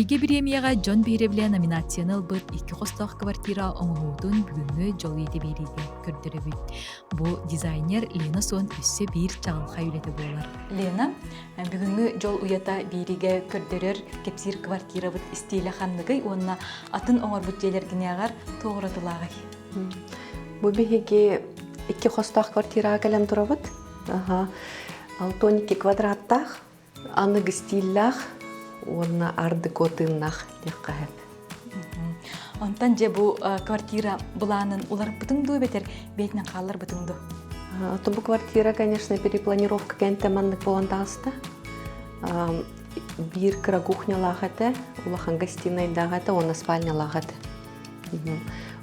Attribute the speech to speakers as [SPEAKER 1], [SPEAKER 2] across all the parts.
[SPEAKER 1] Эйгэ бириэмийэҕэ дьон биһирэбилэ номинацияны ылбыт икки хостоох квартира оҥоһуутун бүгүҥҥү дьол ийэтэ биэриигэ көрдөрөбүт. Бу дизайнер Лена Сон өссө биир чаҕылхай үлэтэ буолар.
[SPEAKER 2] Лена, бүгүҥҥү дьол уйата биэриигэ көрдөрөр, кэпсиир квартирабыт истиилэ ханныгый уонна атын оҥорбут дьиэлэргинээҕэр туох уратылааҕый?
[SPEAKER 3] Бу биһиги икки хостоох квартираҕа кэлэн турабыт. 62 квадраттаах, аныгы стиллээх уонна ардыко тыыннаах диэххэ сөп.
[SPEAKER 2] Онтон дьэ бу квартира былаанын уларыппытыҥ дуу эбэтэр бэйэтинэн хаалларбытыҥ дуу?
[SPEAKER 3] То бу квартира, конечно, перепланировка кэнтэ маннык буолан таҕыста. Биир кыра кухнялаах этэ, улахан гостиныйдаах этэ уонна спальнялаах этэ.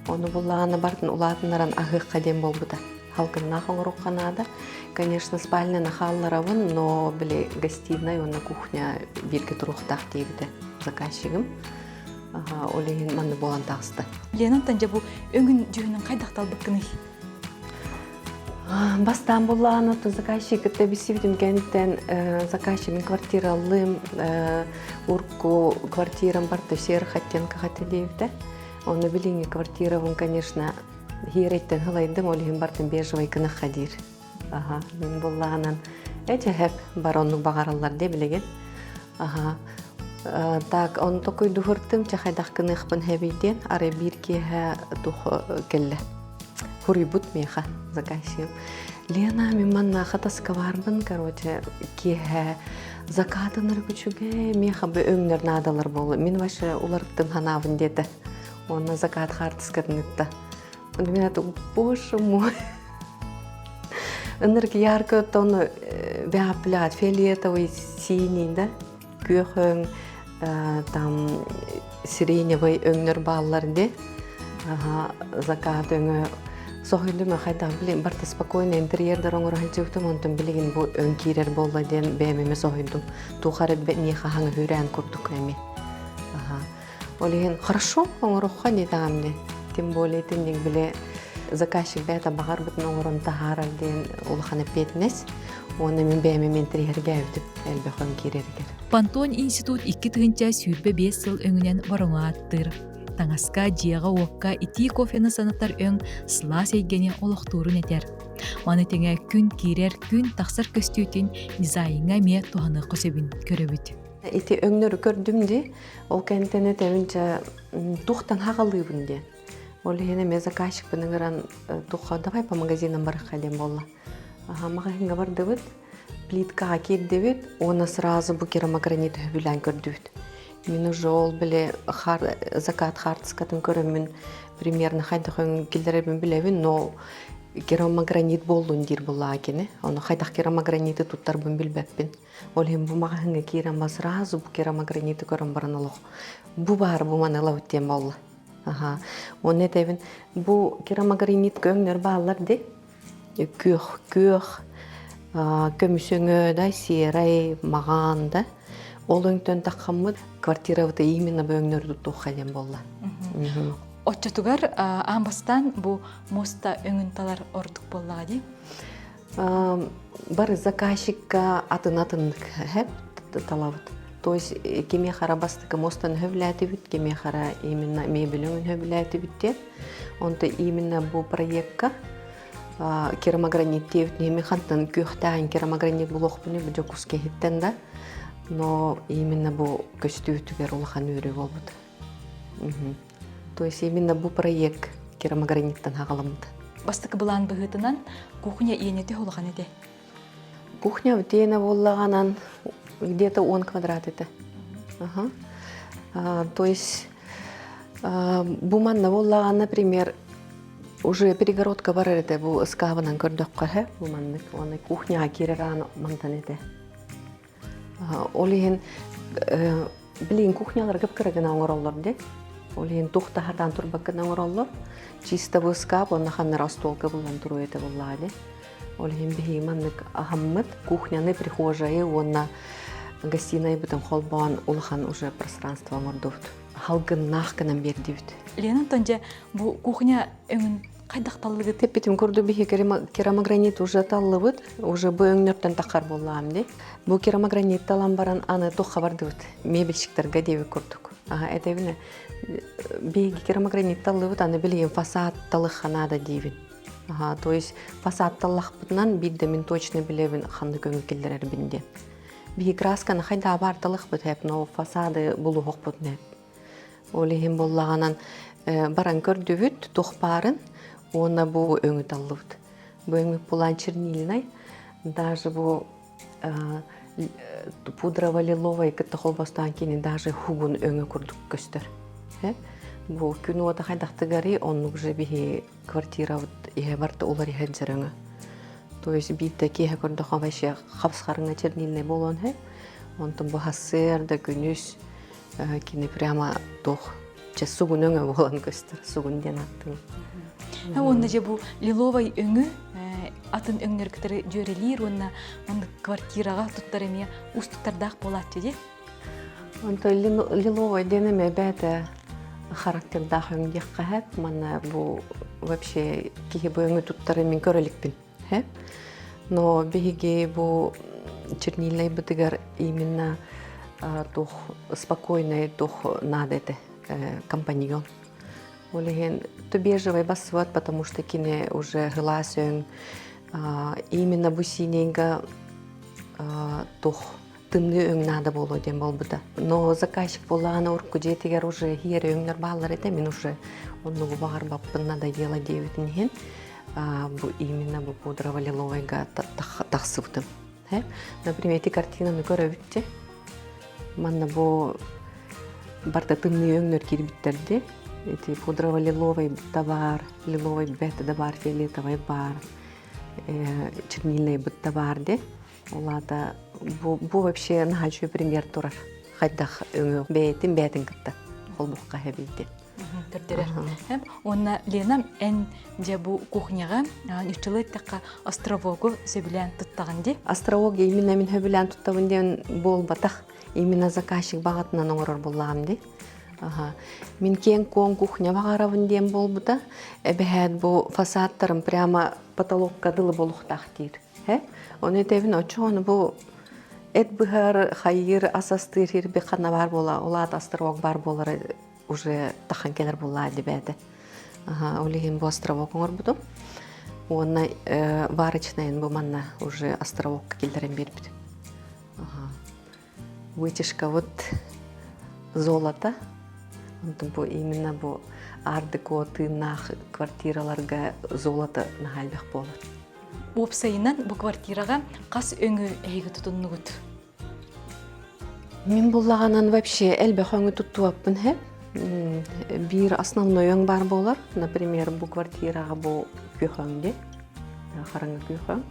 [SPEAKER 3] Ону буллаҕына бартын улаатыннаран аһыахха диэн буолбута. Халкыннаах оҥоруохха наада. Конечно, спальняны хаалларабын, но били гостиная уонна кухня бииргэ туруохтаах диэбитэ заказчигым. Ол иһин манна буолан таҕыста.
[SPEAKER 2] Ленантан дьэ бу өҥүн дьүһүнүн хайдах талбыккыный?
[SPEAKER 3] Бастаан буллаҕына заказчик кытта билсибитим кэнниттэн заказчигын квартиралыым урукку квартирам барыта серых оттенках этэ диэбитэ. Ону билиҥҥи квартирабын, конечно, хиэрэйтэн хылайдым, ол иһин бартын бежевый гынахха диир. Аха, мин буллаҕынан эчэһэп бар оннук баҕараллар дии билигин. Аха, так, он такой дуһуртым, чахайдах гыныахпын хэбий диэн, арай биир киэһэ тух кэллэ. Хуруйбут миэхэ заказчигым. Лена, мин манна хатаска барбын, короче, киэһэ закатынар күчүгэ миэхэ бу өҥнөр наадалар буолла. Мин вообще уларыттым ханаабын диэтэ. Уонна закат хаартыскатын ытта. Онно мин аты, боже мой. Ынырык ярко тон бяплят фиолетовый, синий, да? Күөх өҥ, там сиреневый өҥнөр бааллар ди. Закат өҥө соһуйдум хайдах билин барта спокойно интерьердар оҥоро сылдьыбытым онтон билигин бу өҥ киирэр буолла диэн бэйэм эмэ соһуйдум туох эрэ миэхэ хаҥа үүрээн курдук эми ол иһин хорошо оҥороххо диэтэҕим тем более итинник били заказчик бэйэтэ баҕарбытын оҥорон таһаарар диэн улахан эппиэтинэс уонна мин бэйэм эмиэ интэриэһиргээбитим элбэх өҥ киирэригэр
[SPEAKER 1] Пантон институт 2025 сыл өҥүнэн бороҥо ааттыыр. Таҥаска, дьиэҕэ-уокка итии кофены санатар өҥ сылаас эйгэни олохтуурун этэр. Маны тэҥэ күн киирэр, күн тахсар көстүүтүн дизайҥҥа эмиэ туһаныахха сөбүн көрөбүт.
[SPEAKER 3] Ити өҥнөрү көрдүм дии. Ол кэнтэн этэбин чэ тухтан хаҕалыыбын диэн. Ол иһин эмиэ заказчикпын ыҥыран тухха давай по магазинам барыахха диэн буолла. Аха маҕаһыыҥҥа бардыбыт, плиткаҕа киирдибит уонна сразу бу керамогранит үһүбүлээн көрдүбүт. Мин уже ол били хар, закат хаартыскатын көрөммүн примерно хайдах өҥ киллэрэрбин билэбин, но керамогранит буоллун диир буоллаҕа кини. Ону хайдах керамограниты туттарбын билбэппин. Ол иһин бу маҕаһыыҥҥа киирэн ба сразу бу керамограниты көрөн баран олох бу баар бу маны ылабыт диэн буолла. Аха. Уонна этэбин бу керамогранит өҥнөр бааллар ди. Күөх, күөх, көмүс өҥө да, серай, маҕан да. Ол өҥтөн таххаммыт квартирабыт именно бу өҥнөрү туттуохха диэн буолла.
[SPEAKER 2] Оччотугар аан бастаан бу муоста өҥүн талар ордук буоллаҕа дии?
[SPEAKER 3] Бары заказчикка атын-атыннык хэп талабыт. То есть кимиэхэ эрэ бастакы муостаны сөбүлээтибит, кимиэхэ эрэ именно мебель өҥүн сөбүлээтибит диэн. Онто именно бу проекка керамогранит диэбит нэми хантан күөхтээҕин керамогранит булуохпун бу Дьокуускай иһиттэн да но именно бу көстүүтүгэр улахан үөрүү буолбут. То есть именно бу проект керамограниттан хаҕаламмыт.
[SPEAKER 2] Бастакы былаан быһыытынан кухня иэнэтэ улахан этэ.
[SPEAKER 3] Кухня иэнэ буоллаҕынан где-то 10 квадрат этэ. Ага. То есть бу манна буоллаҕына, например, уже перегородка барар этэ бу ыскаабынан көрдөххө бу маннык уонна кухняҕа киирэр аан мантан этэ. Ол иһин билигин кухнялары кып-кыра гына оҥороллор дии. Ол иһин туох да сатаан турбаккына оҥороллор. Чисто бу ыскаап уонна ханнара остуолга буллан туруо этэ буоллаҕа дии. Ол иһин биһиги маннык аһаммыт кухняны, прихожайы уонна гостиныйбытын холбоон улахан уже пространство оҥордубут. Халгыннаах гынан биэрдибит.
[SPEAKER 2] Лена Антон дьэ бу кухня өҥүн Хайдах таллыгыт?
[SPEAKER 3] Тэппитим курдук биһи керамогранит уже таллыбыт, уже бу өҥнөртөн таххар буоллаҕым дии. Бу керамогранит талан баран аны туохха бардыбыт? Мебельщиктарга диэбит курдук. Аха, этэбинэ биһиги керамогранит таллыбыт, аны билигин фасад талыхха наада диибин. Аха, то есть фасад таллахпытынан биирдэ мин точно билэбин ханнык өҥү киллэрэрбин диэн. Биһи красканы хайдаа баар талыхпыт хэп, но фасады булуһохпут нэп. Ол иһин буоллаҕынан баран көрдүбүт туох баарын уонна бу өҥү таллыбыт. Бу өҥү булан чернильнай, даже бу пудрово-лиловай кытта холбостоон кини даже хугун өҥө курдук көстөр. Бу күн уота хайдахтыгары оннук же биһи квартирабыт иһэ барта улар иһэн өҥө. То есть биирдэ киэһэ көрдөххө вообще хапсхарыҥа чернильнай буолуон сөп. Онтон бу хассыар да күнүс кини прямо туох чэ сугун өҥө буолан көстөр сугун диэн ааттыыбын.
[SPEAKER 2] Уонна дьэ бу лиловай өҥү атын өҥнөр кытары дьүөрэлиир уонна маннык квартираҕа туттар эмиэ уустуктардаах буолааччы дии.
[SPEAKER 3] Онто лиловай диэн эмиэ бэйэтэ характердаах өҥ диэххэ сөп. Манна бу вообще киһи бу өҥү туттарын мин көрө иликпин. Но биһиги бу чернильнайбытыгар именно туох спокойный туох надо этэ компаньон. Ол иһин то бежевый бассыбат, потому что кини уже һылаас өҥ именно бу синенька туох тымныы өҥ наада буолуо диэн буолбута. Но заказчик буоллаҕына урукку дьиэтигэр уже иһиэр өҥнөр бааллар этэ, мин уже оннугу баҕарбаппын надоело диэбитин иһин бу именно бу пудрово-лиловайга тахсыбытым. Например, ити картинаны көрөбүт Манна бу барда тымныы өҥнөр киирбиттэрди. Ити пудрово-лиловай да баар, лиловай бэт да баар, фиолетовай баар, чернильный да баар де. Ол аата бу, бу вообще наһаа үчүгэй пример турар. Хайдах өҥө бэйэтин бэйэтин кытта холбукка хэбийди.
[SPEAKER 2] Көрдөрөр. Уонна Лена, эн дьэ бу кухняҕа ньуччалыы эттэххэ островогу сөбүлээн туттаҕын дии?
[SPEAKER 3] Островог именно мин сөбүлээн туттабын диэн буолбатах. Именно заказчик баҕатынан оҥорор буоллаҕым дии. Мин киэҥ-куоҥ кухня баҕарабын диэн буолбута. Эбэһээт бу фасадтарым прямо потолокка дылы буолуохтаах диир. Ону этэбин оччоҕону бу эт быһар, хайыыр, ас астыыр ирби ханна баар буола, улаат островок баар буолара уже тахан кэлэр буоллаа дибээтэ. Ол иһин бу островок оҥорбутум. Уонна варочнайын бу манна уже островокка киллэрэн биэрбитим. Вытяжка вот золото. Онтон бу именно бу ар-деко тыыннаах квартираларга золото наһаа элбэх буолар.
[SPEAKER 2] Уопсайынан бу квартираҕа хас өҥү эһиги тутуннугут?
[SPEAKER 3] Мин буллаҕынан вообще элбэх өҥү туттубаппын һэ. Биир основной өҥ баар буолар. Например, бу квартираҕа бу күөх өҥ дии. Хараҥа күөх өҥ.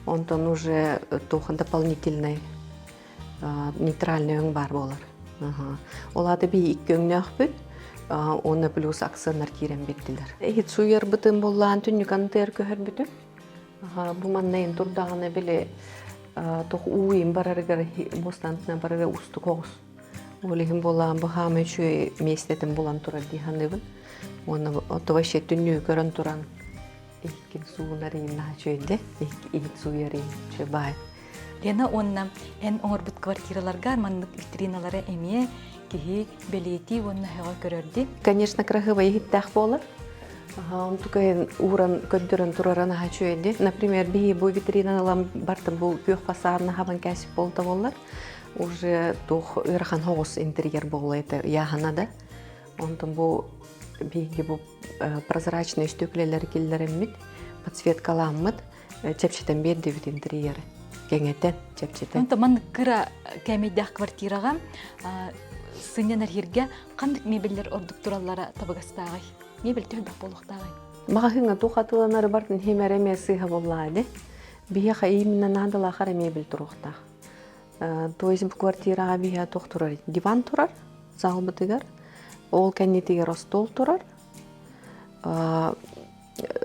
[SPEAKER 3] Онтон уже туох дополнительный нейтральный өҥ баар буолар. Ол аата би икки өҥнөөхпүт уонна плюс аксыаннар киирэн биэрдилэр. Иһит сууйарбытын буллаан түннүк анныгар көһөрбүтүм. Бу манна турдаҕына били туох уу им барарыгар муостантынан барарыгар уустук оҕус. Ол иһин буоллаҕын бу хаамай үчүгэй миэстэтин булан турар дии саныыбын. Уонна ото вообще түннүгү көрөн туран иһиккин суунар иин наһаа үчүгэй иһит сууйар иин үчүгэй баай.
[SPEAKER 2] Лена уонна эн оҥорбут квартираларга маннык витриналары эмиэ киһи бэлиэтии уонна сөҕө көрөрдү.
[SPEAKER 3] Конечно, красивый иһиттээх буолар. Онтукайын ууран көрдөрөн турара наһаа үчүгэй Например, биһи бу витринаны ылан бартым бу күөх фасадны хабан кээсип буолта буоллар. Уже туох ыарахан хоҕус интерьер буолла это яһана да. Онтон бу биһиги бу прозрачный өстүөкүлэлэри киллэриммит, подсветкаламмыт чэпчэтэн биэрдибит интерьеры кэҥэтэн чэпчэтэн.
[SPEAKER 2] Онтон маннык кыра кээмэйдээх квартираҕа сынньанар сиргэ ханнык мебеллэр ордук тураллара табыгастааҕый? Мебель төһө буолуохтааҕый?
[SPEAKER 3] Маҕаһыыҥҥа туох атыыланары бартын химэрэ эмиэ сыыһа буоллаҕа ди. Биһиэхэ именно наадалаах эрэ мебель туруохтаах. То есть бу квартираҕа биһиэхэ туох турар? Диван турар залбытыгар, ол кэннитигэр остуол турар,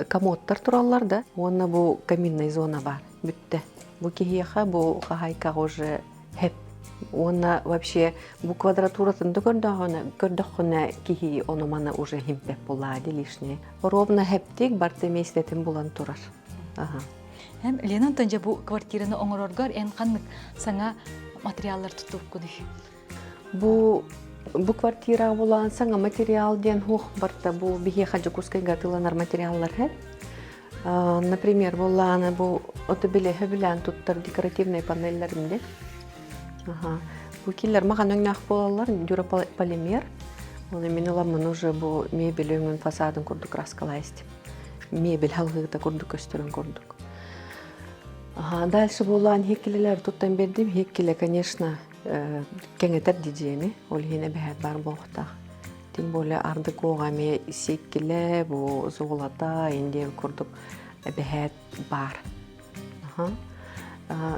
[SPEAKER 3] комодтар тураллар да уонна бу каминная зона баар бүттэ. Бу киһиэхэ бу хаһаайкаҕа уже хэп. Уонна вообще бу квадратуратын да көрдөҕүнэ, көрдөххүнэ киһи ону-маны уже химпэт буоллаа ди лишнее. Ровно хептик барты миэстэтин булан турар. Аха.
[SPEAKER 2] Эм Лена онтон дьэ бу квартираны оҥороргор эн ханнык саҥа материаллар туттубуккунуй?
[SPEAKER 3] Бу бу квартираҕа булаан саҥа материал диэн хуох барта бу биһиэхэ Дьокуускайга атыыланар материаллар һэ. Например, буоллаҕына бу ото билэ сөбүлээн туттар декоративнай панеллэрим де. Аха. Бу киллэр махан өҥнөөх буолаллар, дюрополимер. Оны мин ыламмын уже бу мебель өҥүн фасадын курдук краскалайстым. Мебель халгыыта курдук көстөрүн курдук. Ага, дальше буолаан хиккилелер туттан бердим. Хиккиле, конечно, кэҥэтэр дидьиэни, ол иһин эбэһээт баар буолуохтаах. Тем более ардык уоҕа эмиэ сиэккилэ, бу золото, индия курдук эбэһээт баар. Аха.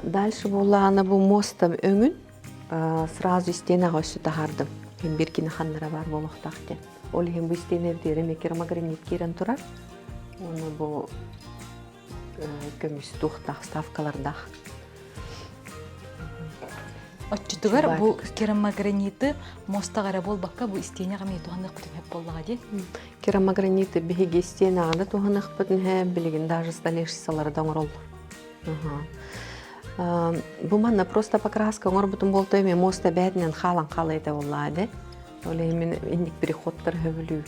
[SPEAKER 3] Дальше буоллаҕына бу мостом өҥүн сразу истиэнэҕэ өссө таһаардым. Иһин бир кини ханнара баар буолуохтаах диэн. Ол иһин бу истиэнэбитигэр эмиэ керамогранит киирэн турар. Уонна бу көмүс туохтаах ставкалардаах.
[SPEAKER 2] Оччотугар бу керамограниты мостаҕа эрэ буолбакка бу истиэнэҕэ эмиэ туһаныахпытын сөп буоллаҕа дии.
[SPEAKER 3] Керамограниты биһиги истиэнэҕэ да туһаныахпытын сөп, билигин даже столешницалары да оҥороллор. Бу манна просто покраска оҥорбутум буолта эмиэ моста бээтинэн хаалан хаалайта буоллаа дэ. Ол иһин мин инник переходтар сөбүлүүбүн.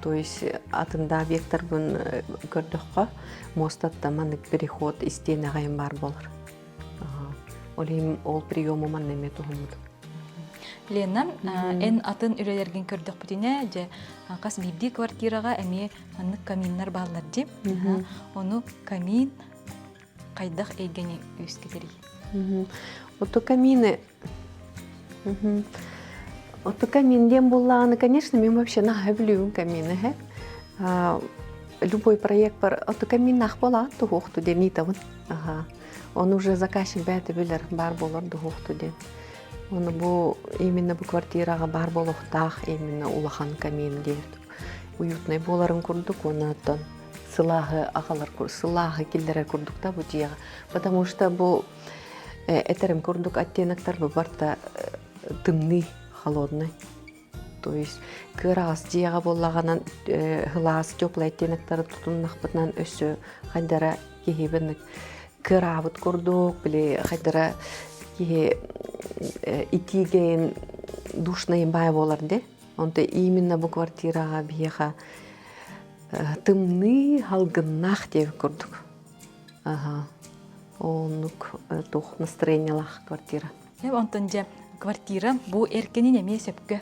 [SPEAKER 3] То есть атын да объекттарбын көрдөххө, муостаттан маннык переход истиэнэҕэ баар буолар. Ол иһин ол приему манна эмиэ туһуммутум.
[SPEAKER 2] Лена, эн атын үлэлэргин көрдөхпүтүнэ, дьэ, хас биирдии квартираҕа эмиэ маннык каминнар бааллар дии. Ону камин хайдах эйгэни үөскэтэрий?
[SPEAKER 3] Ото камины Ото камин диэн буоллаҕына, конечно, мин вообще наһаа сөбүлүүбүн камины һэ. Любой проект бар, ото каминнаах буолаҕын туһуохту диэн ыытабын. Аха. Ону уже заказчик бэйэтэ билэр, баар буолар дуһуохту диэн. Ону бу именно бу квартираҕа баар буолуохтаах именно улахан камин диэн уютный буоларын курдук уонна оттон сылааһы аҕалар сылааһы киллэрэр курдук да бу дьиэҕэ. Потому что бу Этэрим курдук оттеноктар барта тымныы, холодный. То есть кыараҕас дьиэҕэ буоллаҕынан сылаас теплый оттеноктары тутуннахпытынан өссө хайдара киһибин кыараабыт курдук, били хайдара киһи итиигэйин душнайын баай буолар де. Онто именно бу квартираҕа биһиэхэ тымныы халгыннаах диэбит курдук. Аха. Оннук туох настроениелаах квартира.
[SPEAKER 2] Онтон дьэ квартира бу эркинин эмиэ сөпкө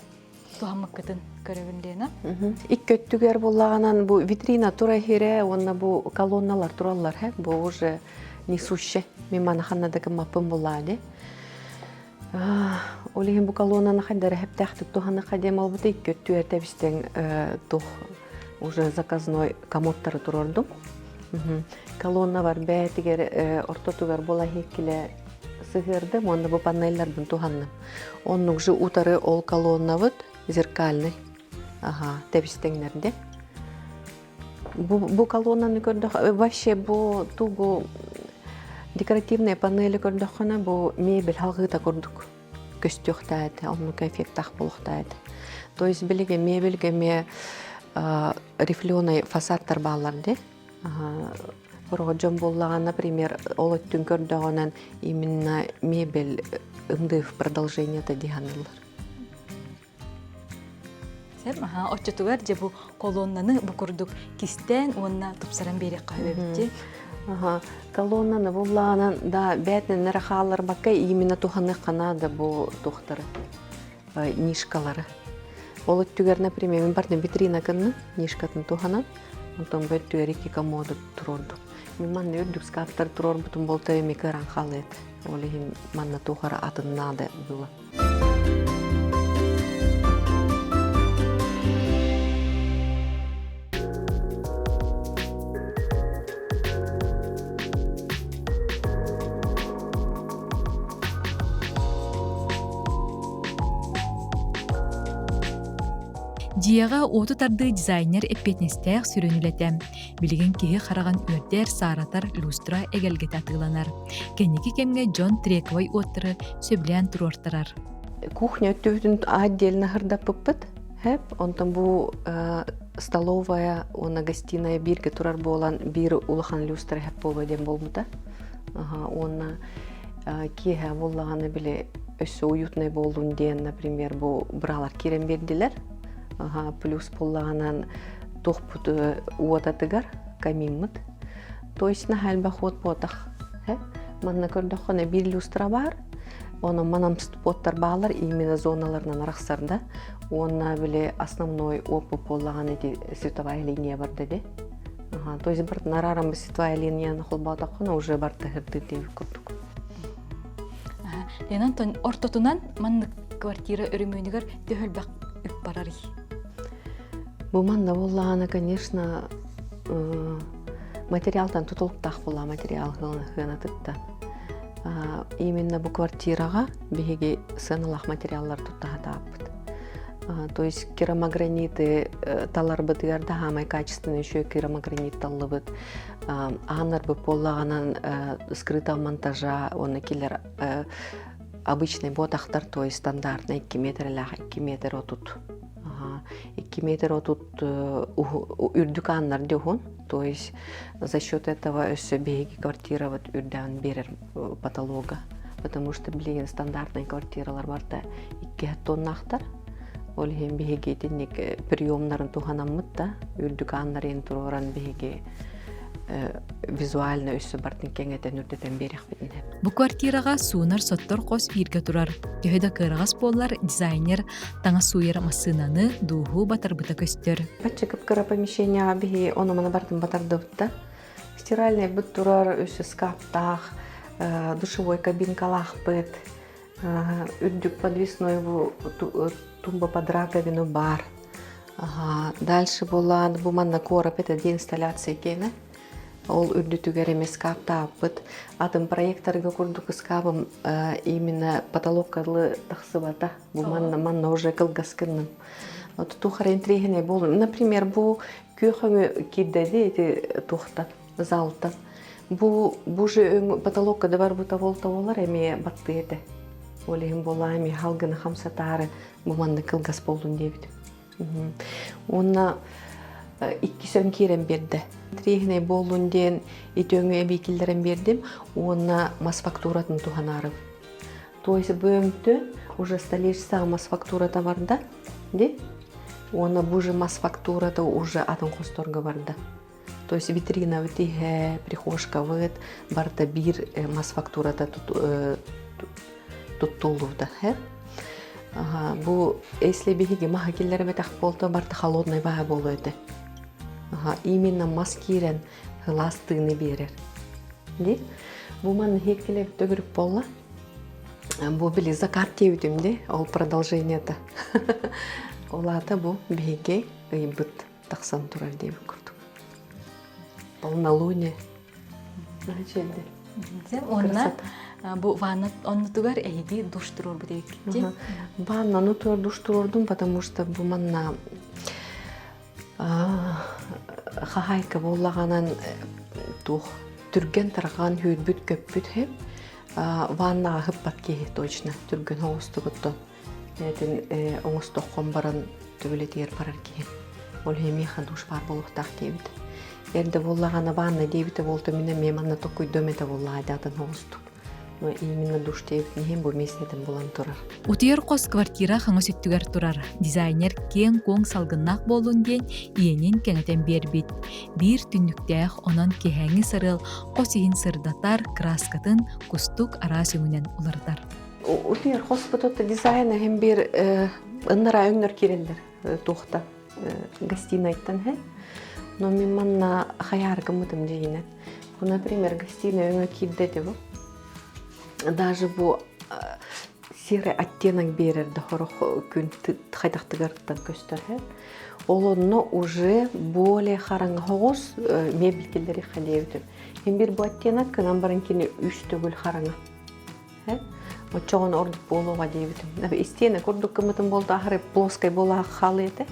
[SPEAKER 2] туһаммыккытын көрөбүн Лена.
[SPEAKER 3] Икки өттүгэр буоллаҕынан бу витрина тура иһирэ уонна бу колонналар тураллар һэ бу уже несуще мин маны ханна да гыммаппын буллаа ди. Ол иһин бу колоннаны хайдара хэптээхтик туһаныхха диэн буолбута икки өттүгэр тэбистэн тух уже заказной комодтары турордум. Колонна бар бээтигэр ортотугар була иһиккилэ сыһыардым уонна бу панелларбын туһанным. Оннук же утары ол колоннабыт зеркальный. Аха, тэбистэҥнэрде. Бу, бу колоннаны көрдөх, вообще бу тугу декоративные панели көрдөххүнэ бу мебель халҕыыта курдук көстүөхтээх этэ, оннук эффектаах буолуохтаах этэ. То есть билиги мебельгэ эмиэ рифленый фасадтар бааллар дии. Сороҕо дьон буоллаҕа, например, ол өттүн көрдөҕүнэн именно мебель ындыыв продолжениета дии саныыллар.
[SPEAKER 2] Сэр, аха, оччотугар дьэ бу колоннаны бу курдук кистээн уонна тупсаран биэриэххэ сөп эбит дии.
[SPEAKER 3] Аха, колоннаны буллаҕынан да бээтинэн эрэ хаалларбакка именно туһаныахха наада бу туохтары нишкалары. Ол өттүгэр, например, мин бардым витрина гынным, нишкатын туһанан, онтон бу өттүгэр икки комоду туруордум. Мин манна үрдүк скаптар туруорбутум болта эми кыаран хаалыат. Ол иһин манна туох эрэ атын наада было.
[SPEAKER 1] Дьиэҕэ уоту тардыы дизайнер эппиэтинэстээх сүрүн үлэтэ. Билигин киһи хараҕын үөрдэр, сааратар люстра эгэлгэтэ атыыланар. Кэнники кэмҥэ дьон трековай уоттары сөбүлээн туруортарар.
[SPEAKER 3] Кухня өттүбүтүн отдельно ырдаппыппыт. Хэп, онтон бу столовая уонна гостиная бииргэ турар буолан биир улахан люстра хэп буолуо диэн буолбута. Уонна киэһэ буоллаҕына били өссө уютный буоллун диэн, например, бу быралар киирэн биэрдилэр. Плюс буоллаҕынан туохпут уотатыгар камиммыт. То есть наһаа элбэх уот буотах. Манна көрдөххүнэ биир люстра баар, онон манан споттар баалар именно зоналарынан арахсар да. Уонна били основной опыт буоллаҕына ити световая линия барда ди. То есть барт нарарам световая линияны холбоотоххуна уже барта хырдыр диэбит курдук.
[SPEAKER 2] Лена Антон ортотунан маннык квартира өрөмүөнүгэр төһө элбэх үп барарый?
[SPEAKER 3] Бу манна буоллаҕына, конечно, материалтан тутулуктаах буолла материал сыанатыттан. Именно бу квартираҕа биһиги сыаналаах материаллар тутта сатааппыт. То есть керамограниты таларбытыгар да хаамай качественный еще керамогранит таллыбыт. Ааннарбыт буоллаҕынан скрытого монтажа уонна киллер обычный буотахтар, то есть стандартный 2 метрлээх 2 метр отут. 2 метр отут үрдүк ааннар уһун. То есть за счет этого өссө биһиги квартирабыт үрдээн биэрэр потолога. Потому что билигин стандартный квартиралар барта 2 тоннаахтар. Ол иһин биһиги итинник приемнарын туһанаммыт да үрдүк ааннарын туруоран биһиги визуально өссө бартын кэҥэтэн үрдэтэн биэрэхпитин
[SPEAKER 1] Бу квартираҕа суунар соттор хос бииргэ турар. Төһө да кыараҕас буоллар, дизайнер таҥас сууйар массыынаны дууһу батарбыта көстөр.
[SPEAKER 3] Бачча кып-кыра помещениеҕа биһи ону-маны бартын батардыбыт да. Стиральный быт турар, өссө шкафтаах, душевой кабинкалаахпыт, үрдүк подвесной бу тумба под раковину бар. Дальше буолан бу манна короб это деинсталляция киэнэ. Ол үрдүтүгэр эмиэ скаптааппыт. Атын проекторга курдук ыскаабым именно потолокка дылы тахсыбата. Бу манна, манна уже кылгас гынным. Вот туох эрэ интириэһинэй буолун. Например, бу күөх өҥү киирдэди ити туохтан, залтан. Бу бу же өҥ потолокка да барбыта буолта буолар эмиэ баттыы этэ. Ол иһин буолаа эмиэ халгыны хамсатаары бу манна кылгас буоллун диэбитим. Уонна иккис өҥ киирэн биэрдэ. Интириэһинэй буоллун диэн ити өҥү эбии киллэрэн биэрдим уонна мас фактуратын туһанаарым. То есть бу өҥтөн уже столешница мас фактурата барда, ди? Уонна бу же мас фактурата уже атын хосторго барда. То есть витринабыт иһэ, прихожкабыт барыта биир мас фактурата туттуллубута. Бу если биһиги маһы киллэрбэтэх буолта барыта холодный баһа буолуо этэ. Именно мас киирэн сылаас тыыны биэрэр. Ди? Бу манна иһиэккилэбит төгүрүк буолла. Бу били закат диэбитим ди, ол продолжениета. Ол аата бу биһиги ыйбыт тахсан турар диэбит курдук. Полнолуние.
[SPEAKER 2] Уонна бу ванна оннутугар эһиги душ туруорбут эбиккит
[SPEAKER 3] Ваннаны тур душ туруордум, потому что бу манна хаһаайка буоллаҕынан туох түргэн тарҕаан хүүрбүт көппүт хэп ваннаҕа хыппат киһи точно түргэн оҥостубуттан Этин оҥостоххун баран төбөлөтүгэр барар киһи. Ол иһин миэхэ душ баар буолуохтаах диэбит. Эрдэ буоллаҕына ванна диэбитэ буолта мин эмиэ манна токкуйдуом этэ буоллаҕа дьаатын оҕустук. Но именно душ диэбит иһин бу миэстэтин булан турар.
[SPEAKER 1] Утуйар хос квартира хаҥас өттүгэр турар. Дизайнер киэҥ-куоҥ салгыннаах буоллун диэн иэнин кэҥэтэн биэрбит. Биир түннүктээх, онон киэһээҥҥи сарыал хос иһин сырдатар, кырааскатын кустук араас өҥүнэн уларытар.
[SPEAKER 3] Утуйар хоспут дизайна иһин биир ыннара өҥнөр киирэллэр туохта гостинайтан һэ. Но мин манна хайаар гыммытым дьиҥинэн. Бу, например, гостиная өҥө киирдэ этэ бу. Даже бу серый оттенок биэрэр да хорох күн хайдахтыгартан көстөр һэ. Ол онно уже более хараҥа хоҕус мебель киллэри халиэбитим. Хин бир бу оттенок кынан баран кини үс төгүл хараҥа. Оччоҕуна ордук буолуоҕа диэбитим. Истиэнэ курдук гыммытым буолта аһары плоскай буолаах хаалыы этэ.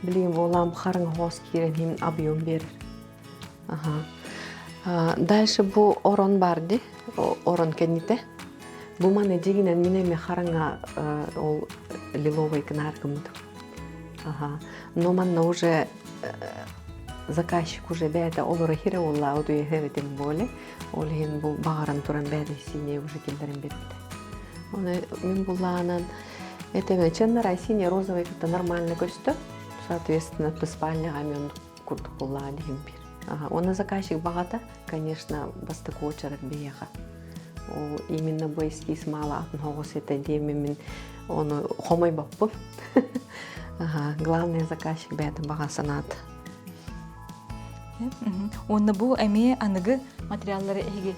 [SPEAKER 3] Билигин буолаам хараҥа хоос киирэн иһин объем биэрэр. Ага. Дальше бу орон бар ди, орон кэннитэ. Бу маны дьигинэн мин эми хараҥа ол лиловый гынаар гыммытым. Ага. Но манна уже заказчик уже бэйэтэ олоро хире олла утуйа тем более. Ол иһин бу баҕаран туран бэйэтэ синий уже киллэрэн биэрбитэ. Оны мин буллаанан это чыннарай синий розовый кытта нормально көстө. Соответственно, спальняға мен курдук буллаа диһим бир. Оны заказчик баҕата, конечно, бастакы очерет биһиэхэ. Ол именно бу эскиз мало атын хоҕус этэ диэммин ону хомойбоппун. Главный заказчик бэйэтин баҕа санаата.
[SPEAKER 2] Уонна бу эмиэ аныгы материаллары эһиги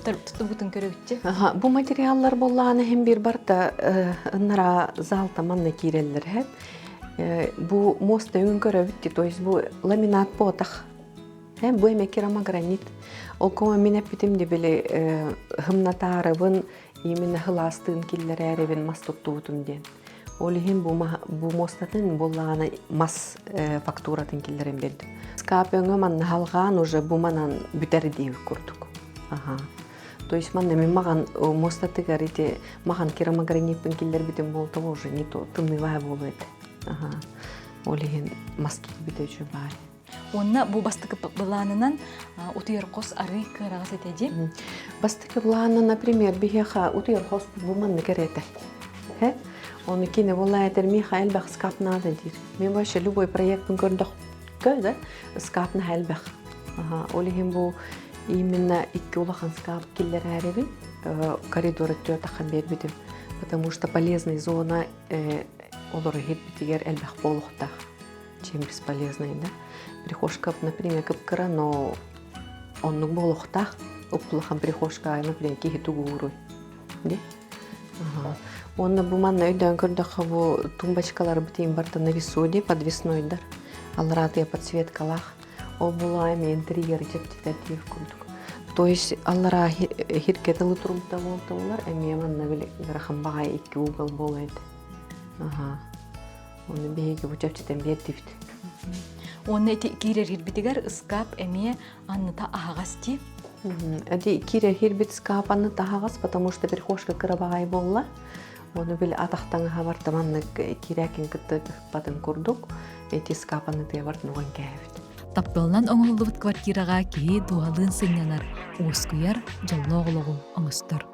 [SPEAKER 2] тутубутун көрөбүтчү.
[SPEAKER 3] Бу материаллар буоллаҕына иһин биир барта ыннара залта манна киирэллэр һэ. Бу моста өҥүн көрөбүт то есть бу ламинат буотах. Бу эме керамогранит. Ол кома мин эппитим де били хымнатаарыбын именно хылаастыын киллэрээрибин мас туттубутум диэн. Ол иһин бу, бу муостатын буоллаҕына мас фактуратын киллэрэн биэрдим. Скап өҥө манна халҕаан уже бу манан бүтэр диэбит курдук. Аха. То есть манна мин маҕан муостатыгар ити маҕан керамогранитпын киллэрбитим буолтаҕа уже не то тымныыбаа буолуо этэ. Аха. Ол иһин мас киирбитэ үчүгэй баар.
[SPEAKER 2] Уонна бу бастакы былаанынан утуйар хос арыы кыараҕас этэ дии.
[SPEAKER 3] Бастакы былаанынан, например, биһиэхэ утуйар хос бу маннык эрэ этэ. Оны кини була этер миэхэ элбэх скап надо диир. Мен вообще любой проектын көрдөхкө да скап наһаа элбэх. Ол иһин бу именно икки улахан скап киллэрээрибин коридор өттүгэр таххан биэрбитим. Потому что полезный зона олору иһирбитигэр элбэх буолуохтаах. Чем бесполезный, да? Прихожка, например, кып-кыра, но оннук буолуохтаах. Улахан прихожка, например, киһи тугууруй. Ди? Уонна бу манна өйдөөн көрдөххө бу тумбочкалар бутин барта навесу ди подвеснойдар. Алларатыя подсветкалаах. Ол була эми интерьер чэпчэтэр диир курдук. То есть аллара хирке тылы турумта буолталлар, эмиэ манна били ыарахан баҕайы икки угол буолуо этэ. Аха. Оны биһиги бу чэпчэтэн биэрдибит.
[SPEAKER 2] Уонна ити киирэр киирбитигэр ыскаап эмиэ анныта аһаҕас дии.
[SPEAKER 3] Эти киирэр киирбит ыскаап анныта аһаҕас, потому что прихожка кыра буолла. Ону били атахтаҥаһа барта маннык киирээкин кытта ыппатын курдук эти ыскаап аннытыгар бартын уган кээбит.
[SPEAKER 1] Тапталынан оҥоһуллубут квартираҕа киһи дууһалыын сынньанар, уоскуйар, дьоллоох олоҕу оҥостор.